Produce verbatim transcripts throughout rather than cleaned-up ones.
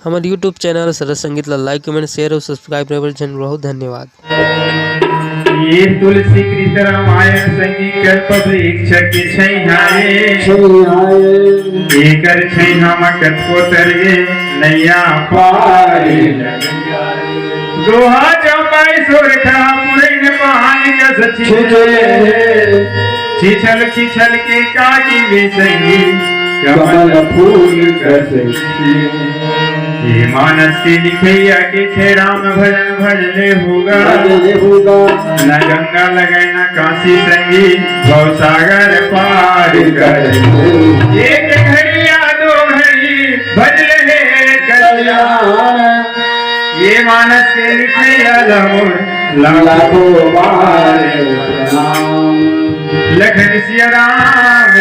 हमर YouTube channel सरस संगीत ला like, comment, share अउ subscribe करे बर झन भूलहू। धन्यवाद। ये तुलसी कृत रामायण संगी कल्प वृक्ष के छैहाए। छैहाए। एकर छैहा म कतको तरगे नैया पार। दोहा चौपाई सोरठा पुरैन पान कस छिछे। छिछल छिछल के काकी वे संगी कमल फूल कस खिले। ये मानस के लिखैया के खे राम भजन भजले होगा। भजले होगा। न गंगा लगै न काशी संगी भवसागर पार कर। एक घड़िया दो घड़ी भजले हे कल्याण। ये मानस के लिखैया ला मोर लाखों बार प्रणाम। लखन सिया राम।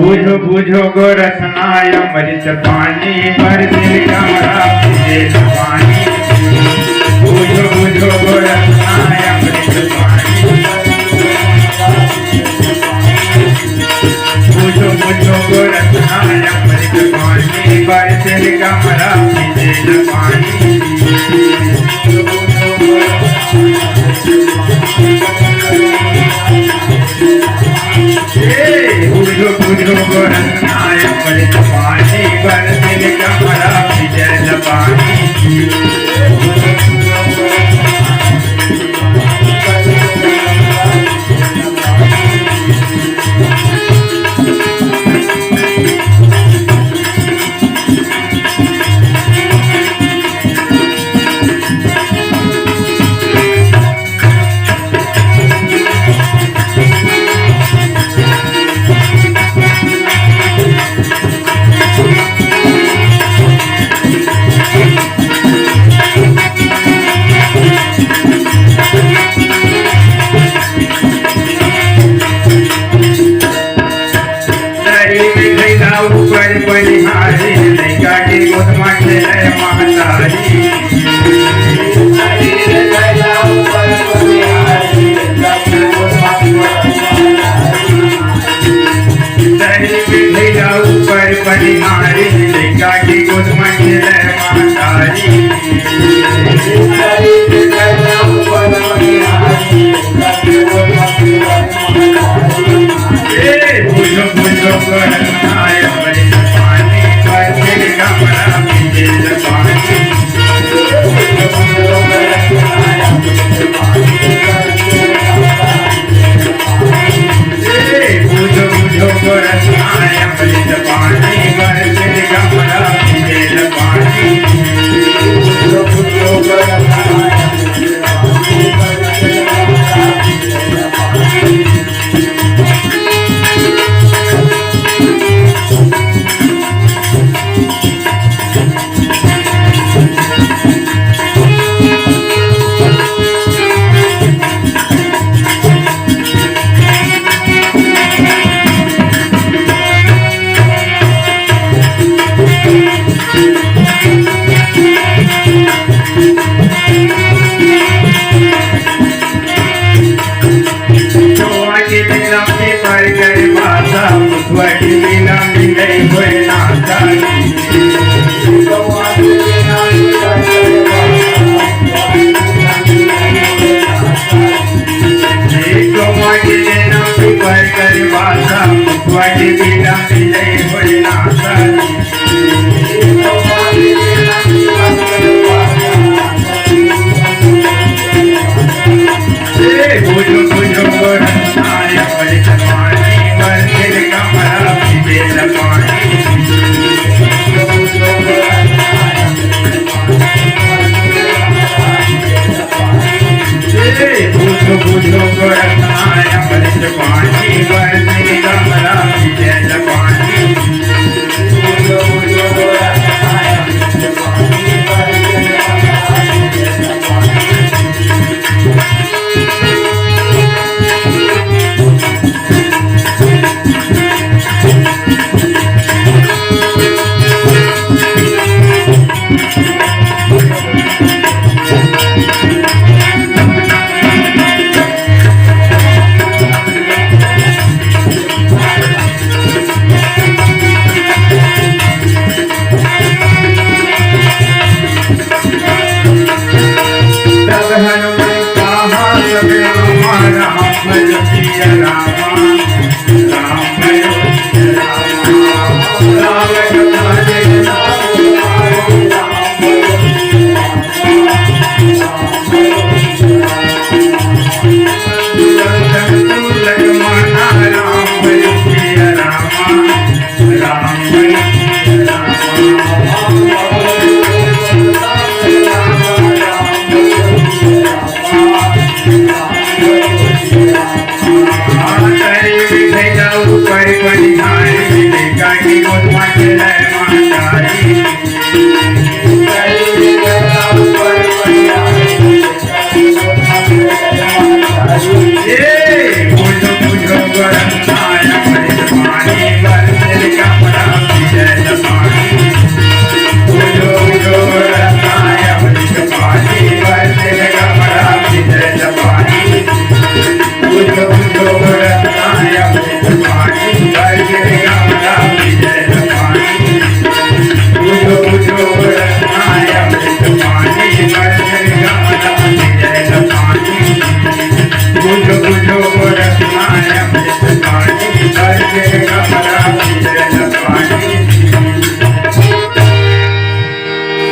बुझो बुझो गोरख नाय अमृत पानी, बरसिल कमरा पीजे न पानी। बुझो बुझो गोरख नाय अमृत पानी। बुझो बुझो गोरख नाय अमृत पानी, बरसिल कमरा पीजे न पानी। ए, बुझो बुझो गोरख नाय अमृत पानी, बरसिल कमरा पीजे न पानी। तारी में भैया ऊपर बनिहारी, लइका के गोद म खेले महतारी। तारी में भैया ऊपर बनिहारी, लइका के गोद म खेले महतारी। ए, बुझो, बुझो, गोरख नाय अमृत पानी, बरसिल कमरा पीजे न पानी। ए, बुझो, बुझो, गोरख नाय अमृत पानी, बरसिल कमरा पीजे न पानी।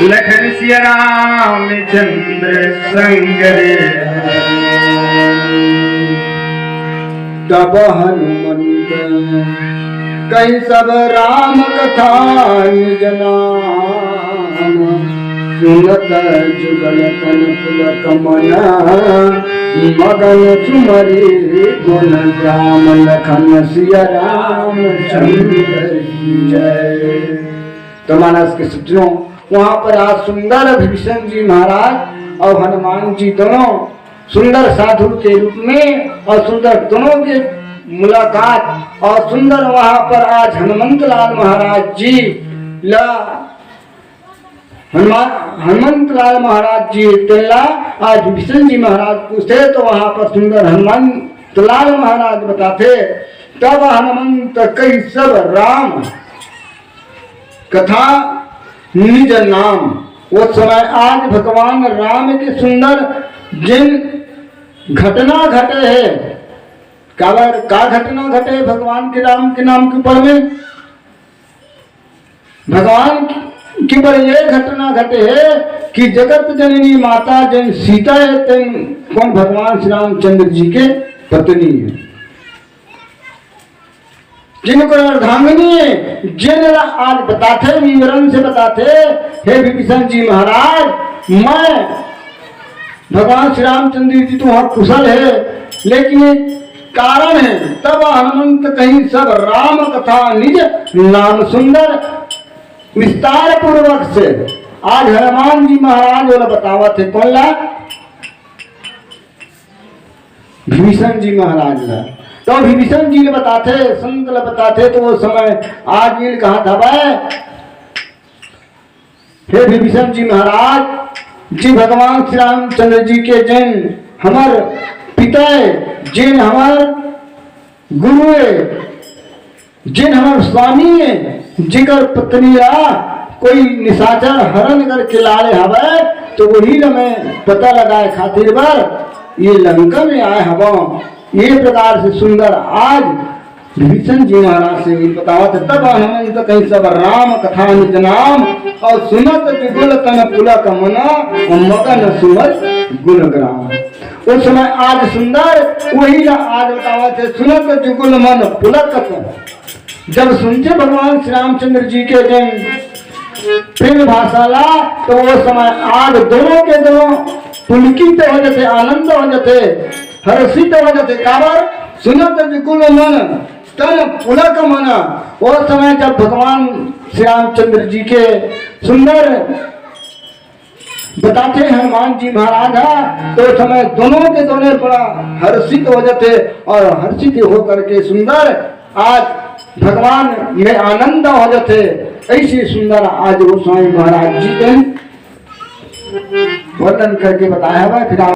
लखन सिया रामचंद्र संग रे। तब हनुमंत कहि सब राम कथा निज नाम। सुनत जुगल तन पुलक मन मगन सुमरि गुण ग्राम। लखन सिया रामचंद्र की जय। तो मानस के सज्जनों, वहां पर आज सुंदर विभीषण जी महाराज और हनुमान जी दोनों सुंदर साधु के रूप में और सुंदर दोनों के मुलाकात और सुंदर वहां पर आज हनुमंत लाल महाराज जी ला हनुमान, हनुमंत लाल महाराज जी तेला आज विभीषण जी महाराज पूछे तो वहां पर सुंदर हनुमंत लाल महाराज बताते, तब हनुमंत कहि सब राम कथा निज नाम। वो समय आज भगवान राम के सुंदर जिन घटना घटे है, काबर का घटना घटे है भगवान के राम के नाम के ऊपर में? भगवान के ऊपर ये घटना घटे है कि जगत जननी माता जन सीता है, तेन कौन भगवान श्री रामचंद्र जी के पत्नी है। जिनको अर्धांगिनी, जेन ला आज बताथे, विवरण से बताथे, हे विभीषण जी महाराज, मैं भगवान श्री रामचंद्र जी तो वहाँ कुशल है, लेकिन एक कारण है, तब हनुमंत कहि सब राम कथा निज नाम। सुंदर विस्तार पूर्वक से आज हनुमान जी महाराज वाला बतावत है। कौन ला? विभीषण जी महाराज ला। तो विभीषण जी ने बताथे, संत ला बताथे, तो वो समय आज मिल कहा था भाई, हे विभीषण जी महाराज, जी भगवान श्री रामचंद्र जी के जिन हमर पिता है, जिन हमर गुरु है, जिन हमर स्वामी है, जेकर पत्नी ला कोई निशाचर हरण करके लाले हवय, तो वही ला मैं पता लगाए खातिर बर ये लंका में आए हवं। ये प्रकार से सुंदर आज विभीषण जी महाराज से भी बतावत है। तब हनुमंत कहि सब राम कथा निज नाम, और सुनत जुगुल तन पुलक मन, और मगन सुमत गुण ग्राम। उस समय आज सुंदर वही ला आज बतावत है, सुनत जुगुल मन पुलक तन। जब सुनते भगवान श्री रामचंद्र जी के जन प्रेम भाषा ला, तो वो समय आज दोनों के दोनों पुलकित हो जाते, आनंद हो जाते, हर्षित हो जाते। काबर? सुनत जुगुल मन तन पुलक मन। वो समय जब भगवान श्री रामचंद्र जी के सुंदर बताथे हनुमान जी महाराज हा, तो उस समय दोनों के दोनों बड़ा हर्षित हो जाथे और हर्षित होकर के सुंदर आज भगवान में आनंद हो जाथे। ऐसे सुंदर आज गोस्वामी महाराज जी के वर्णन करके बताया हुआ है। फिर आप